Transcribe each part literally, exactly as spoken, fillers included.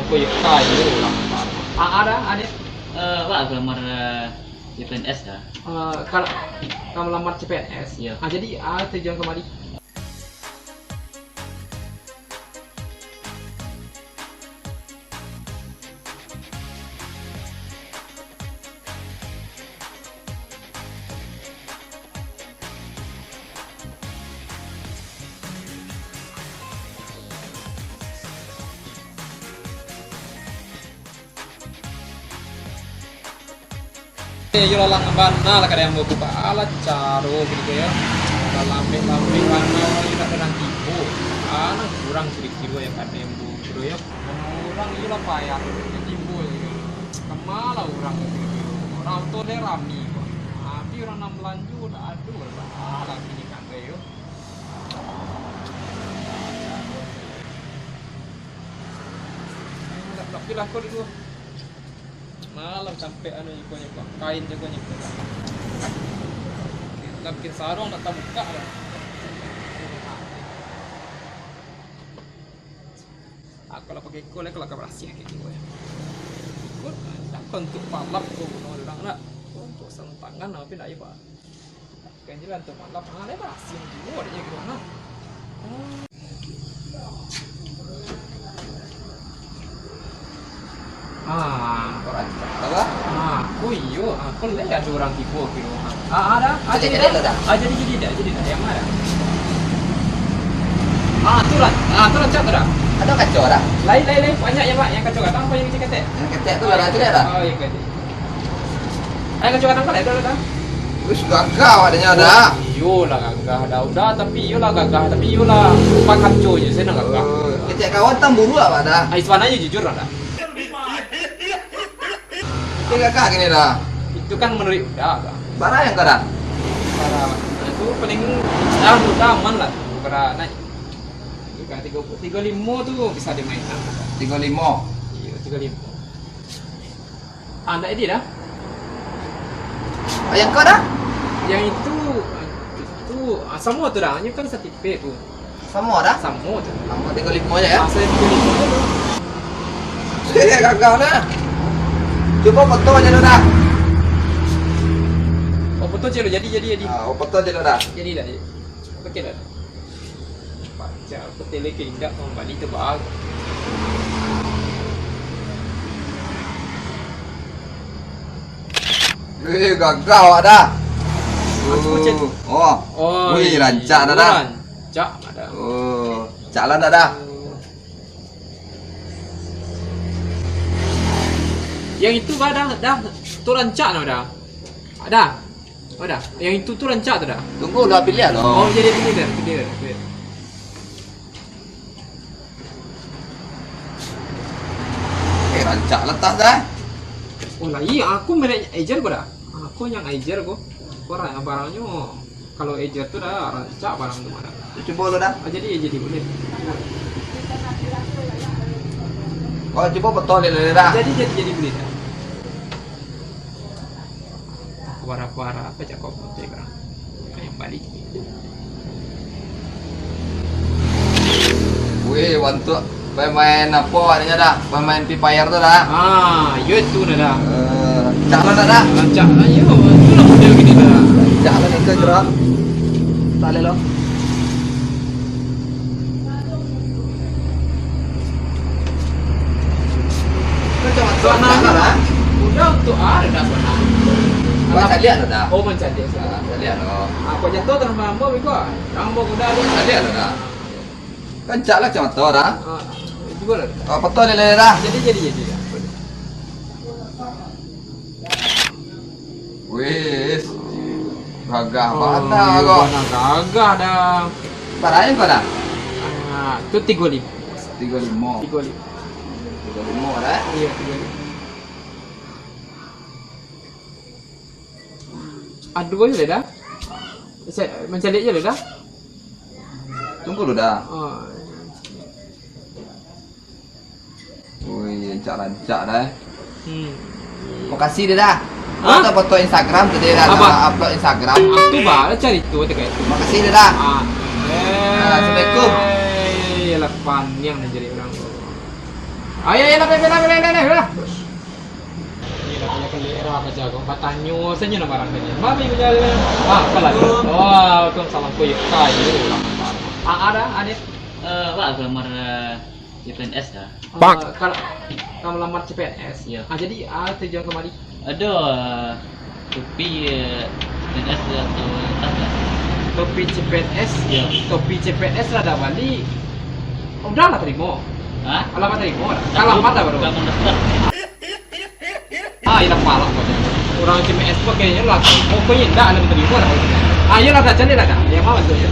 Ko yo kayo urang. Ah, ado, ado. Eh, wak ka lamar, eh, C P N S dah. Eh, kalau ka lamar C P N S. Iyo. Ah, jadi, ah, tujuan kamari. Eh, yo lalang bana lah kadai ambo tu, baa lah caro gitu yo. Lah lambek-lambek bana, urang yo ndak pernah tibo. Ah, nan kurang kiro-kiro yo kadai ambo kiro yo. Urang iyo lah payah tibo yo. Kama lah urang kiro-kiro. Urang tu dek rami ko. Tapi urang nan balanjo dak ado lah. Baa lah kini kadai yo. Tapi lah ko dulu. Malam sampai anu nyo ko, kain nyo ko. Lah bikin sarung dak tabuka lah. Aku lah pakai ikut lah, kalau ka barasiah kayak gitu ya. Ikut, dak untuak palap ko, bunuh urang dak. Untuak sarung tangan, tapi dak ayo, Pak. Kan jalan tu malam, ah, lai barasiah juo dek nyo gitu, nah. Ah, ah, ko iyo, ah, ko lai ado urang tibo gitu. Ah, ah, dah. Ah, jadi dah. Ah, jadi, jadi dah, jadi dah. Yang mana? Ah, tu lah. Ah, tu lah, cak tu dah. Ado kaco dah? Lai, lai, lai. Banyak yang, Mak, yang kaco gatang, apa yang kecil ketek? Yang ketek tu lah, dah, tu dah. Oh, iya, ketek. Ai, kaco gatang kalek dah, dah. Wis gagah awak dengar dah. Iyolah gagah dah, udah, tapi iyolah gagah, tapi iyolah rupa kaco je, saya nak gagah. Oh, kecek kawan tamburu awak dah. Ai, sabananyo jujur lah dah. Dia gagah kini dah. Itu kan menurut udah dah. Bara yang kau dah? Bara, itu paling dah, udah aman lah tu, bara naik. Tiga, tiga, tiga limo tu bisa dimainkan. Tiga limo? Iya, tiga limo. Ah, ndak jadi dah. Ah, yang kau dah? Yang itu, itu, ah, samo tu dah. Nyo kan satipe tu. Samo dah? Samo tu. Samo tiga limo je ya? Ah, saya tiga limo je tu. Eh, gagal dah. Cubo foto je dulu dah. Oh, foto je dulu. Jadi, jadi, jadi. Ah, oh, foto je dulu dah. Jadi dah. Oke dah. Pacah, aku tele ke indak kau bali tu, Bang. Eh, gagah awak dah. Aku cek. Oh. Oh. Wih, rancak dah dah. Rancak dah. Oh, rancak lah dah dah. Yang itu bah dah, dah. Tu rancak dah dah. Dah. Oh, dah. Yang itu tu rancak tu dah. Tunggu lah, pilih lah. Oh, jadi pilih dah, pilih dah, pilih. Eh, rancak lah tas dah. Oh, lah iya, aku merek Aegir ko dah. Aku yang Aegir ko. Ko ra-, barangnyo, kalau Aegir tu dah rancak barang tu mah dah. Cubo lo dah. Ah, jadi, jadi buliah. Oh, cubo foto lihat dah. Jadi, jadi, jadi buliah dah. Kuara-kuara, apa cakap motor kah? Kayak balik. Wih, bantuak pemain apa adanya dah? Pemain Free Fire tu dah. Ah, yo itu dah dah. Eh, rancak lah dah dah. Rancak lah, yo. Itulah model gini dah. Rancak lah ni ke gerak. Tak boleh lo. Macam tu anak lah. Udah tu ada dah sana. Kau caliak tu dah. Oh, mancaliak sana. Ah, caliak tu. Apa jatuh tengah malam biko? Rambut udah ada. Caliak tu dah. Kencak lah macam tu dah. Ah, juga lah. Apa tu dia dah? Jadi, jadi, jadi. Wis. Gagah bana kau. Bana gagah dah. Barain kau dah? Ah, tu tigo limo. Tigo limo. Tigo limo. Tigo limo dah. Iya, tigo limo. Aduh, boleh dah. Saya mancaliak je lah dah. Tunggu dulu dah. Oh. Ui, rancak-rancak dah, eh. Hmm. Makasih dah dah. Hah? Kau foto Instagram tu dia dah. Apa? Upload Instagram. Ah, tu bah, lah cari tu, tu kayak tu. Makasih dah dah. Ah. Ah, assalamualaikum. Eh, yalah, paniang dah jadi orang tu. Ayo, ayo, lah, lah, lah, lah, lah, lah. Ini lah, banyak kali era bajago. Batanyo sajo namo urang tadi. Mami bajalan. Ah, apalah. Wah, untuang salam ko yo kayo urang. Ah, ada, ada. Eh, Pak, aku lamar, eh, C P N S dah. Eh, kalau kamu lamar C P N S, Iya. Ah, jadi, ah, tujuan kamari? Ado, eh, topi, eh, C P N S atau tas lah. Topi C P N S? Iya. Topi C P N S lah dah bali. Udah lah tarimo. Hah? Alah, tarimo lah. Kalau apa tak baru? Bukan mendaftar. Ah, ilah palak kau. Urang C P N S pakai je lah. Pokoknya indak ada tarimo lah. Ah, iyalah, dah, cari lah, dah. Dia mau tu je.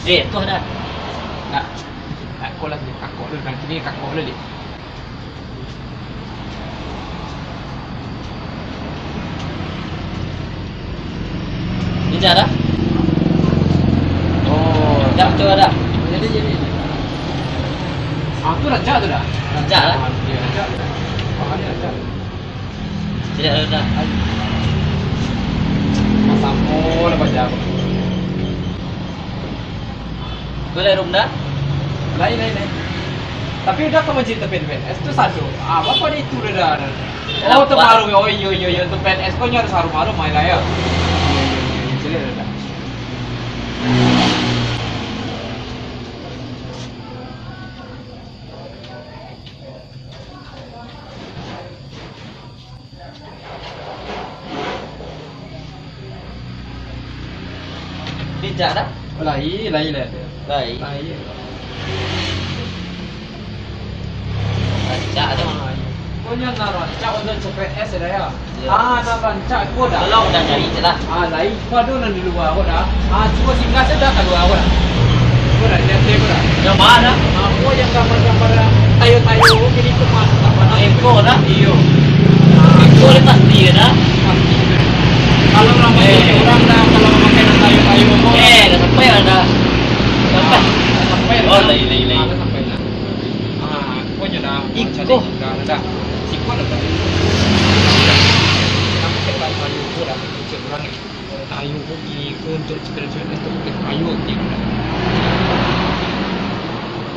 Eh, tu ada. Nak. Kakok lah, kakok dulu, nanti ni kakok dulu, Dik. Ni dah dah. Oh, dah tu dah. Jadi, jadi. Ah, tu rancak tu dah. Rancak lah. Ah, dia rancak. Ah, dia rancak. Tidak ada dah. Masamo lah baca. Boleh, Rum, dah? Lain, lain, lain. Tapi udah kamu cerita P N S tu satu. Ah, apa kau ada itu dah, dah? Oh, tu baru. Oh, iyo, iyo, iyo. Tu P N S kau nyo harus harum-harum, main lah, ya. Iyo, iyo, iyo, iyo. Boleh, dah, dah. Bijak dah. Lai, lai, lai. Lai. Lai. Rancak tu. Oh, nyo nan rancak untuak C P N S dah, ya? Iyo. Ah, nan rancak ko dah. Tolong dah cari je lah. Ah, lai. Ko ado nan di lua ko dah. Ah, cubo singgah sajo kalua ko dah. Ko dah, liek ko dah. Yang ma dah? Ah, ko yang gambar-gambar tayo-tayo ko, kini ko mantap banget. Iko dah? Iyo. Ah, iko dah pasti dah. Pasti. Kalau lah pakai urang dah, kalau pakai tayo-tayo ko. Eh, dah sampai dah. Sampai. Ah, dah sampai dah. Oh, lai, lai, lai. Ah, dah sampai dah. Ah, ko nyo dah. Iko. Dah, dah. Siko dah. Kenapa kita tayo ko dah? Cek urang ni. Tayo ko kini ko untuak cerita-cerita tu, tayo ko kini.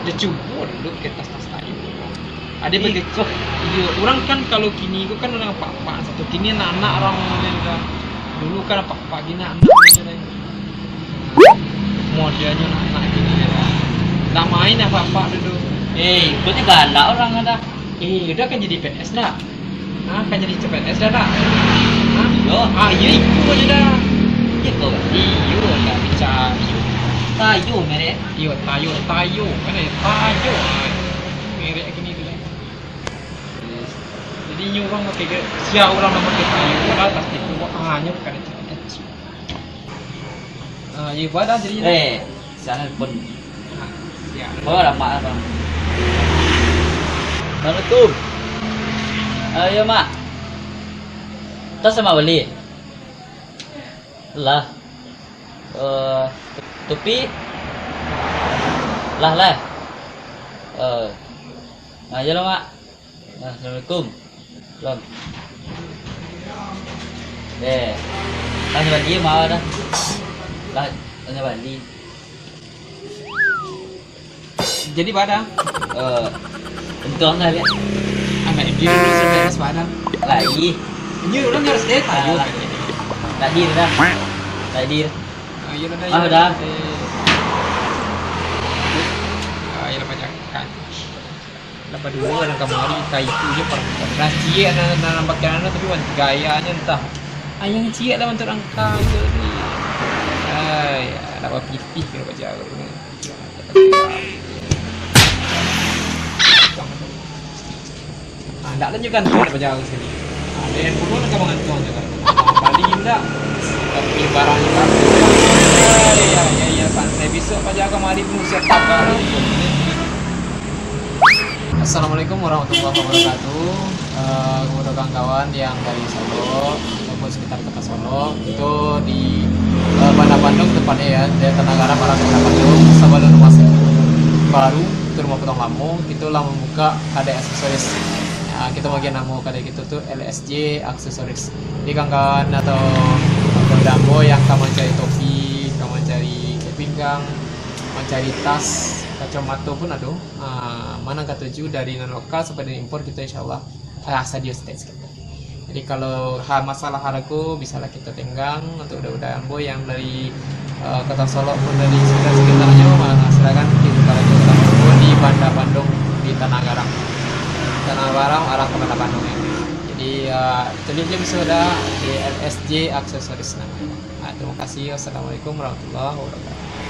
Dia cubo duduk di atas tas tayo. Ada. Ih, begitu. Iyo, urang kan kalau kini ko kan urang apak-apak satu. Kini anak-anak urang model dah. Dulu kan apak-apak kini anak model dah. Modelnyo anak-anak kini dah. Dah main apak-apak dulu. Eh, ikuti galak urang dah. Eh, udah kan jadi P N S dah. Ah, kan jadi C P N S dah, dah. Ah? Iyo. Ah, iyo, iko aja dah. Iko, Pak? Iyo, dah bisa. Iyo. Tayo merek. Iyo, tayo, tayo. Mana ya? Tayo. Ah, merek gini tu, kan. Jadi, inyo urang pakai ke, sia urang nan pakai tayo, padahal plastik tu, ah, nyo bukan C P N S. Ah, iyo, buat dah jadi. Eh, sana pun. Ah, ya. Oh, lama lah, Bang. Assalamualaikum. Ayo, Mak. Tas sama beli? Lah. Eh, topi? Lah, lah. Eh, nah, ayo lah, Mak. Nah, assalamualaikum. Salam. Eh, tanya balik, Mak, dah. Lah, tanya balik. Jadi, pada? Eh, untuang lah, liek. Anak dia dulu sampai pada. Lai. Ini orang harus deh, tahu. Lah, hadir dah. Hadir. Ah, iya, dah, ah, iya, dah. Eh. Ah, iya, dah, banyak kan. Lah, baduo urang kamari, ka itu je, parah. Lah, ciek nan, nan, nan bakian anu, tapi wan gayanyo entah. Ah, yang ciek lah, bantuak urang kayo ni. Ai, lah, bapitih kena bajalan. Ah, ndak lah juga ndak bajalan sini. Ah, dia pun nak kawan tuan juga. Ah, Bali ndak. Tapi barang juga. Iya, iya, iya, santai. Besok pajalan kamari pun siap tabari. Assalamualaikum warahmatullahi wabarakatuh. Eh, kepada kawan-kawan yang dari Solok ataupun sekitar Kota Solok, itu di, eh, Banda Bandung tempatnya ya, di Tanah Garam, arah Banda Bandung, sabalun rumah sakit baru, itu rumah potong lamo, itu lah membuka kadai aksesoris. Ya, kita bagian namo kadai kita tu L S J Aksesoris. Jadi kawan-kawan atau kawan ambo yang ka mancari topi, ka mancari pinggang, Mancari tas, kacamato pun ado. Ah, ma nan katuju, dari nan lokal sampai nan impor, kito insyaallah, ah, sadio stek. Jadi kalau ha-, masalah harago, bisalah kito tenggang untuk budak-budak ambo yang dari, eh, Kota Solok pun dari sekitar-sekitarnyo, ah, silakan ditukar ajo samo di Banda Bandung, di Tanah Garam. Tanah Garam arah ka Banda Bandung, ya. Jadi, eh, caliak se bisa di L S J Aksesoris namonyo. Ah, terima kasih. Wassalamualaikum warahmatullahi wabarakatuh.